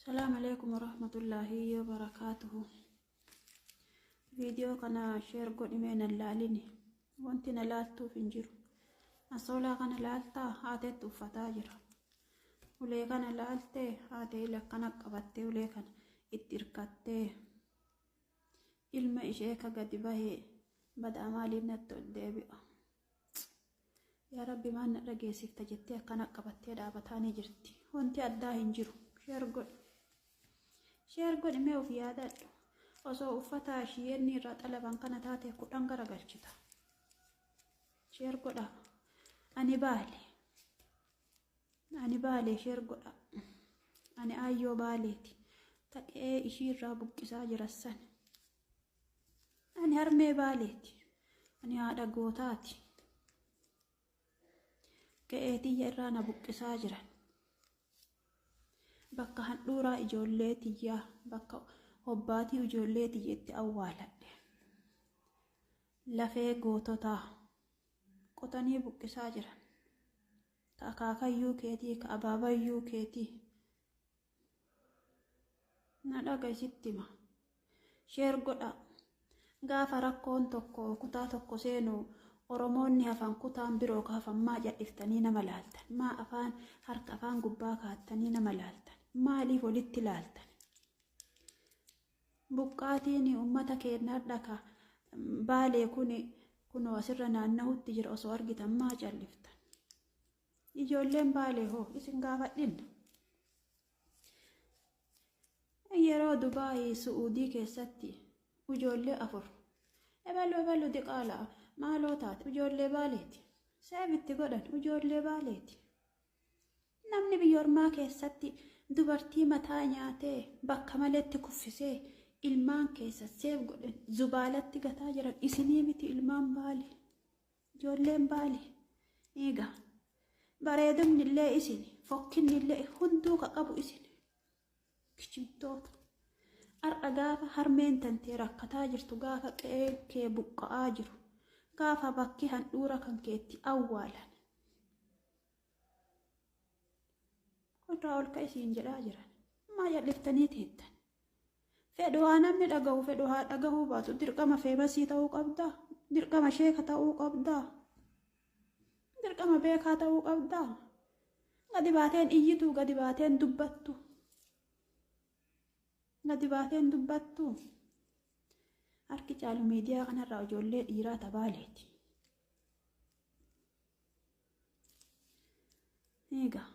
Salaamu alaikum warahmatullaahi wabarakaatuhu. Viidiyoo kana sheer godhimee nan laalini. Wanti na laaltuuf hin jiru. Asoolaa kana laaltaa haateetti uffataa jira. Ulee kana laaltee haatee lakkana qabattee ulee kana itti hirkattee ilma ishee ka gadi bahee badaa maaliif natti ol deebi'a. Yaa Rabbi maal na dhageessifta jettee akkana qabattee dhaabataa ni jirti. Wanti addaa hin jiru. Sheer godhi. Sheer godhi mee of yaadadhu. Osoo uffata isheen irraa xalaban kana taate 10 garagalchita. Sheer godha. Ani baale. Ani baalee sheer godha. Ani aayyoo baaleeti. Taqee ishii irraa buqqisaa jira san. Ani harmee baaleeti. Ani haadha gootaati. Qe'ee tiyya irraa na buqqisaa jiran. Bakka handhuuraa ijoollee tiyyaa bakka hobbaatii ijoollee tiyya itti awwaaladhe. Lafee goototaa qotanii buqqisaa jiran. Ka akaakayyuu keetii ka abaabayyuu keetii. Na dhaga sitti hima. Sheer godhaa. Gaafa rakkoon tokko kutaa tokko seenu Oromoonni hafan kutaan biroo ka hafan maa cadhiftanii nama laaltan? Maa afaan harka afaan gubbaa kaattanii nama laaltan? Maaliif walitti laaltan? Buqqaatiin uummata keenyaa dhaka baalee kun kunoo asirra naannahutti jira osoo argitan maa calliftan? Ijoolleen baalee hoo isin gaafadhinna. Yeroo Dubaayii Su'uudii keessatti ijoollee 4 ebalu ebalu diqaala maaloo taate ijoollee baaleeti. Seevitti godhan ijoollee baaleeti. Namni biyya ormaa keessatti dubartii mataa nyaatee bakka maletti kuffisee ilmaan keessa seef godhan zubaalatti gataa jiran isinii miti ilmaan baale. Ijoolleen baale. Egaa bareedumni illee isin fokkinni illee hunduu ka qabu isin. Kijibtoota. Har'a gaafa harmeen tantee rakkataa jirtu gaafa qe'ee kee buqqa'aa jiru gaafa bakki handhuura kan keetti awwaalan. Irraa ol ka'isiin jedhaa jiran. Maa jal'iftanii teettan. Fedhu haa namni dhagahu fedhu haa dhagahuu baatu dirqama feemasii ta'uu qabdaa. Dirqama sheeka ta'uu qabdaa. Dirqama beekaa ta'uu qabdaa. Gadi baateen iyyituu gadi baateen dubbattu. Gadi baateen dubbattu. Harki caalu miidiyaa kanarraa ijoollee dhiiraa tabaaleeti. Egaa.